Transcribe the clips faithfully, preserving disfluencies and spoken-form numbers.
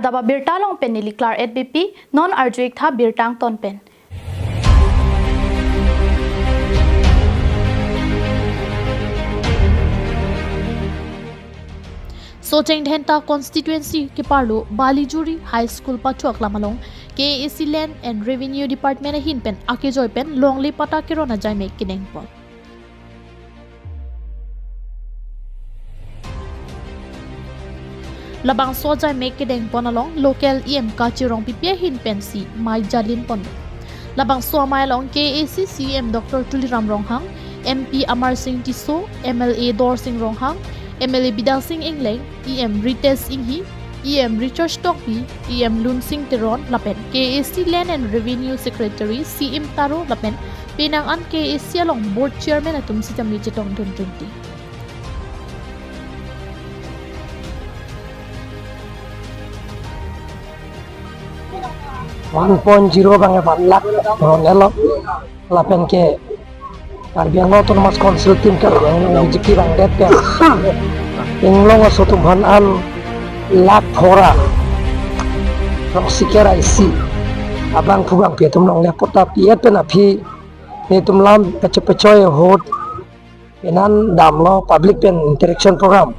Daba birta along pen neli Claret Beypi, non arju-ik tha birta angton pen. Socheng Dhenta constituency keparlo Balijuri High School pathu aklam along K A A C Land and Revenue Department ahin pen akejoi pen longle patta keron ajaimek kedengpon. Labangso ajaimek kedengpon along local E M Kachi Rongpipi ahin pensi mei jalinpon. Labangso amei along K A A C C E M Doctor Tuliram Ronghang, M P Amarsing Tisso, M L A Dorsing Ronghang, M L A Bidya Sing Engleng, E M Ritesh Enghi, E M Richard Tokbi, E M Lunsing Teron lapen K A A C Land and Revenue Secretary C M Taro lapen penang an K A A C along board chairman atum sitame chetongdun dunti. One point zero abang one lakh ron-etlo. Lapen ke Karbi Anglong Autonomous Council team Karbi Anglong B J P abang det pen Inglong aso atum aphan an lakh pharo throksi kre isi abangphu bangphi atum longle patta pi-et pen aphi nelitum lam pachepachoi ahut penan damlo public pen interaction program.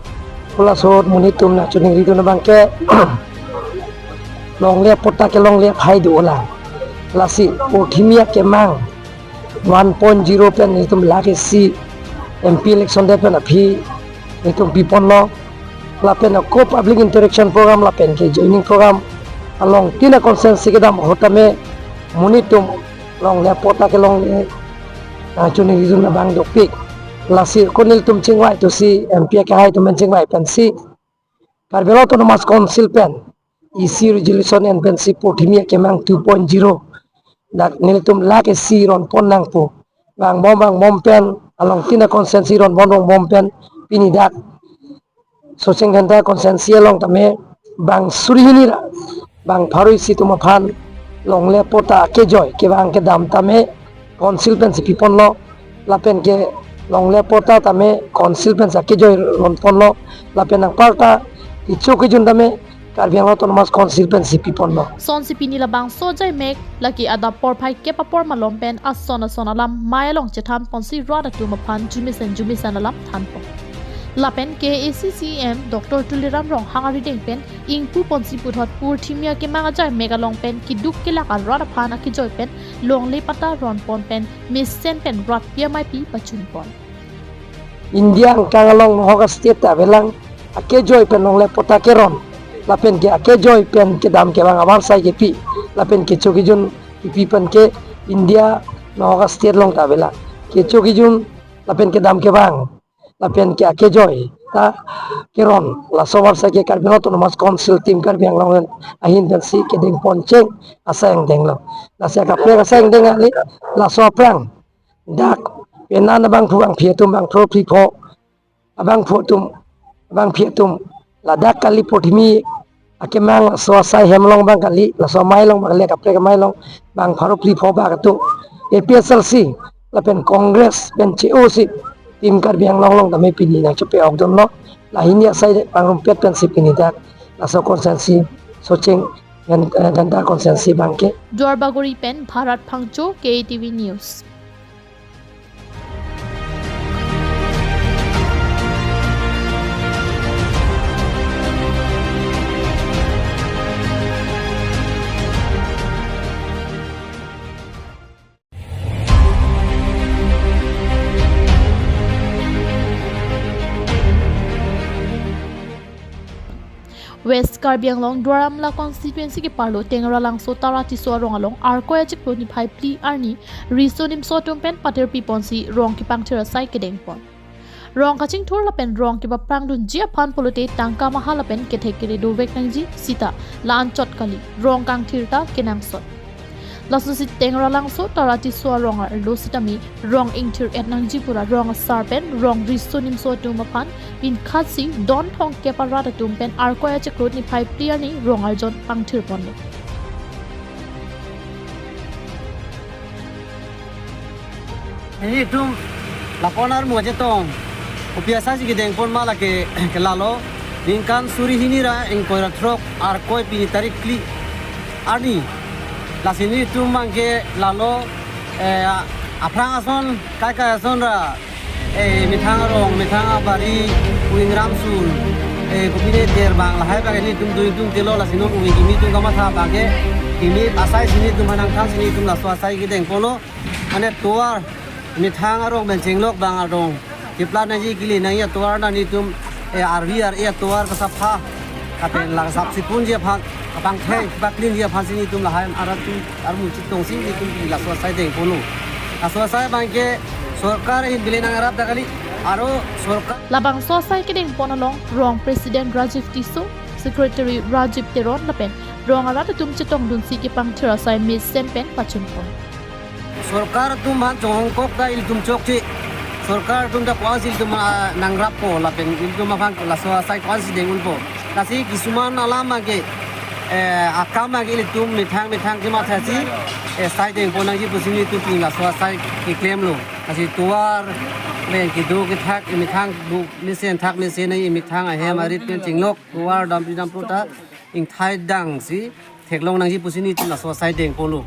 Pu laso ahut monit atum nangchiningri dun abang ke longle patta ke longle aphai do lang. Lasi porthimi akemang one point zero pen nelitum lakh isi M P election det pen aphi nelitum piponlo. Lapen ako public interaction program lapen ke joining program along tin a constituency kedam ahut tame monit atum longle patta ke longle nangchiningri dun abang dopik. Lasi ako nelitum chingvai tusi M P akehai atum pen chingvai pensi Karbi Anglong Autonomous Council pen isi resolution en pensi porthimi akemang two point zero dak nelitum lakh isi ronpon nangpo. Vangbom vangbom pen along tin a constituency ronbom ronbom pen pini dak Socheng Dhenta constituency along tame bang suri hini ra bang pharo isi atum aphan longle patta akejoi kevang kedam tame council pensi piponlo. Lapen ke longle patta tame council pensi akejoi ronponlo. Lapen anparta kecho kejun tame Karbi Anglong Autonomous Council pensi piponlo. Sonsi pini labangso ajaimek lake adap porphai kep apor malom pen ason ason alam mei along chethanponsi rat atum aphan jumesen jumesen alam thanpon. Lapen K A A C C E M Doctor Tuliram Ronghang arideng pen ingpuponsi puthot porthimi akemang ajaimek along pen keduk kelak arat aphan akejoi pen longle patta ronpon pen mesen pen rat pi ameipi pachunpon. India angkang along nohok a state ta avelang akejoi pen longle patta keron. Lapen ke akejoi pen kedam kevang avarsai kepi. Lapen kecho kejun kepi pen ke India nohok a state along ta avelang. Kecho kejun lapen kedam kevang lapen ke akejoi ta keron. Laso avarsai ke Karbi Anglong Autonomous Council team Karbi Anglong ahin pensi kedengpon cheng asai angdenglo. Lasi akaprek asai angdeng kali laso aphrang dak penan abangphu bangphi atum bang pharo phli pho abangphu atum abangphi atum ladak kali porthimi akemang laso asai hem along abang kali, laso amei along abang kali, akaprek amei along bang pharo phli pho bak atum A P H L C lapen Congress pen che-osi team Karbi Anglong along tame pini nangchepe-ok dunlo. La hini asai pangrumpet pensi pini dak laso constituency Socheng Dhen-, eh, Dhenta constituency abang ke. Duarbagori pen Bharat Phangcho, K A T V News. West Karbi Anglong Duar Amla constituency keparlo Tengralangso Tara Tisso arong along Arkoi achiklo niphai phli arni riso nimso atum pen patirpiponsi rong kepangthir asai kedengpon. Rong kachingthur lapen rong kepaprangdunji aphan pulote tangka maha lapen kethek kere dovek nangji sita la-anchot kali, rong kangthir ta kenangsot. Lasonsi Tengralangso Tara Tisso arong arlo sitame rong ingthir-et nangji pura rong asar pen rong riso nimso atum aphan pinkhatsi don thomkep arat atum pen Arkoi achiklo niphai phli arni rong arjon pangthirponlo. Nelitum laponar mo chetong. Kopi asai si kedengpon ma lake ke lalo. Ningkan suri hini ra ingkoi ra throk Arkoi pini tarik phli arni. Lasi nelitum abangke lalo, eh, aphrang ason, kaikai ason ra, eh, methang arong, methang abari, uwing ramsul, eh, kopine der abang lahai abangke nelitum dui tum telo, lasi non uwing kimi atum kamatha abangke, kimi asai si nelitum aphan nangthansi nelitum laso asai kedeng ponlo. Mane tovar, methang arong pen chenglok abang arong kepla nangji, kele nangji atovar na nelitum, eh, arvi ar-e atovar kasapha, lapen la kasap sipunji aphan, kapangthek, kapaklin ji aphan si nelitum lahai arat atum armu chetongsi nelitum pini laso asai deng ponlo. Laso asai abangke sorkar ahin bile nangrap ta kali, aro sorkar. Labangso asai kedeng pon along rong President Rajiv Tisso, Secretary Rajib Teron lapen rong arat atum chetongdunsi kepangthir asai mesen pen pachun pon. Sorkar atum aphan chonghongkok ta ilitum chokche. Sorkar atum ta ko-ansi ilitum, ah, nangrappo lapen ilitum aphan laso asai ko-ansi deng-unpo. Lasi kisuman alam abangke, eh, akam abangke ilitum methang methang kemathasi, eh, sai deng pon nangji pusi nelitum pini laso asai keklemlo. Lasi tovar pen kedo kethak, methang do mesen thak mesen, methang ahem arit pen chenglok tovar dampi dampo ta ingthai dangsi theklong nangji pusi nelitum laso asai deng ponlo.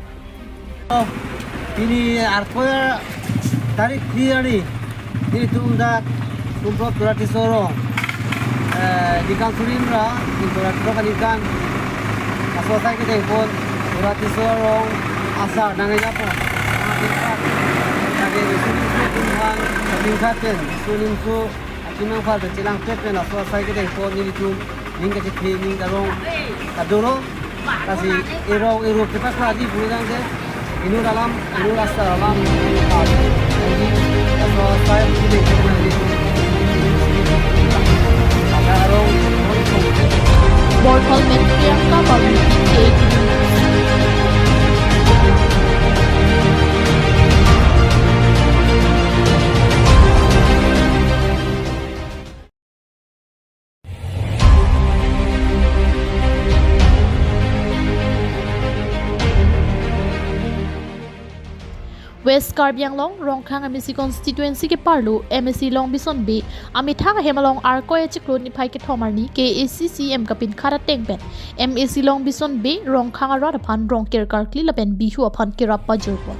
Oh, pini Arkoi tarik phli arni, nelitum dak Kumbro Tura Tisso arong, eh, ningkan suri ra, ningkan suri ra throk aningkan laso asai kedeng pon, Tura Tisso arong asar nangkejapo. Lake suning su tum han, tingkat pen, suning su, akinong phal pen chelangpet pen laso asai kedeng pon nelitum ning kachethe, ning karong kadolo. Lasi erong eru kepakla di pulangte inut alam, inut asar alam, ah, ini, laso asai kedeng pon nelitum. Maka arong, Borthol pen Priyanka Palmiki, K A T V News. West Karbi Anglong, Rongkhang M A C constituency keparlo M A C Longbison Bey amethang ahem along Arkoi achiklo niphai kethom arni K A C C M kapinkhat ateng pen M A C Longbison Bey Rongkhang arat aphan rong ker karkli lapen Bihu aphan kerap pajirpon.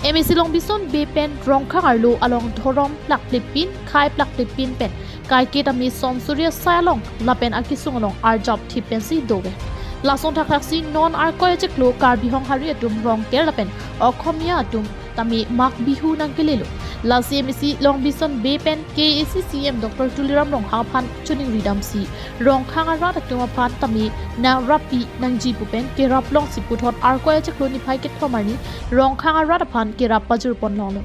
M A C Longbison Bey pen Rongkhang arlo along dhorom plaklepin, khei plaklepin pen kaike tame son suri asai along lapen akesung along arjap thip pensi dove. Lason thakthak si non Arkoi achiklo Karbi Honghari atum rong ker lapen Okhomia atum tame Magh Bihu nangkelelo. Lasi M A C Longbison Bey pen K A C C M Doctor Tuliram Ronghang aphan choningri damsi Rongkhang arat atum aphan tame nangrapi nangji pu pen kerap longsi puthot Arkoi achiklo niphai kethom arni Rongkhang arat aphan kerap pajirpon longlo.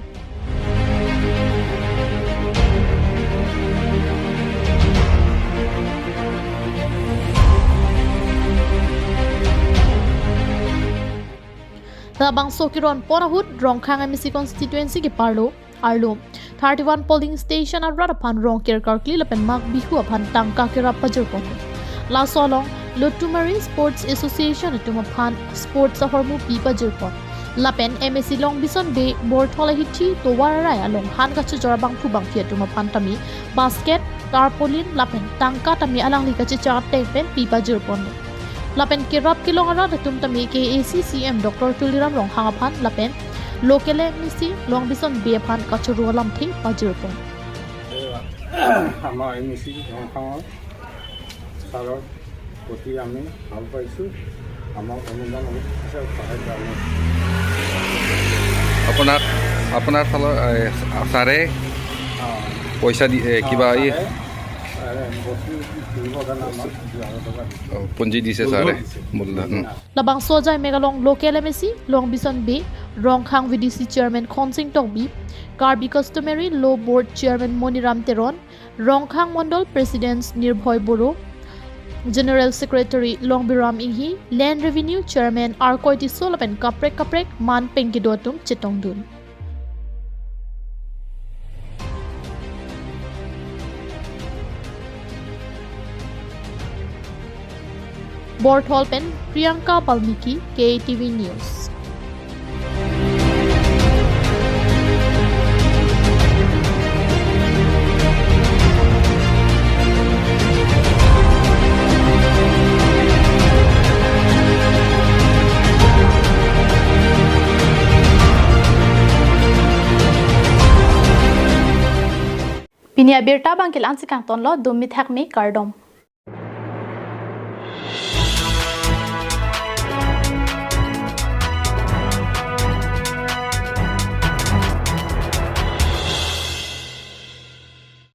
Labangso keron pon ahut Rongkhang M A C constituency keparlo arlo thirty-one polling station arat aphan rong ker karkli lapen Magh Bihu aphan tangka kerap pajirpon. Laso along Lotumari Sports Association atum aphan sports ahormu pi pajirpon. Lapen M A C Longbison Bey Borthol ahithi tovar arai along han kachojor abangphu bangphi atum aphan tame basket, tarpaulin lapen tangka tame alangli kachechak ateng pen pi pajirpon. Lapen kerap kelong arat atum tame K A C C M Doctor Tuliram Ronghang aphan lapen local M A C Longbison Bey aphan kachoro alamthe pajirpon. আমাৰ M A চি ৰংখাঙৰ ছাৰৰ প্ৰতি আমি ভাল পাইছোঁ। আমাক অনুদান অলপ দিছে, সহায় কাৰণে। আপোনাক, আপোনাৰ ফালৰ, এ, ছাৰে পইচা দি, এ, কিবা এই ছাৰে, ছাৰে বস্তু কিনিবৰ কাৰণে আমাক দুই হাজাৰ টকা দিছে। অ, পুঞ্জি দিছে ছাৰে, মূলধন দিছে। মূলধন, উম। Labangso ajai mek along local M A C Longbison Bey, Rongkhang V D C Chairman Khonsing Tokbi, Karbi Customary Law Board Chairman Moniram Teron, Rongkhang Mondol President Nirbhoy Boro, General Secretary Longbiram Inghi, Land Revenue Chairman Arkoi Tisso lapen kaprek kaprek man pen kedo atum chetongdun. Borthol pen Priyanka Balmiki, K A T V News. Pini abirta abang ke la-an si kangtonlo, dum mithak me, kardom.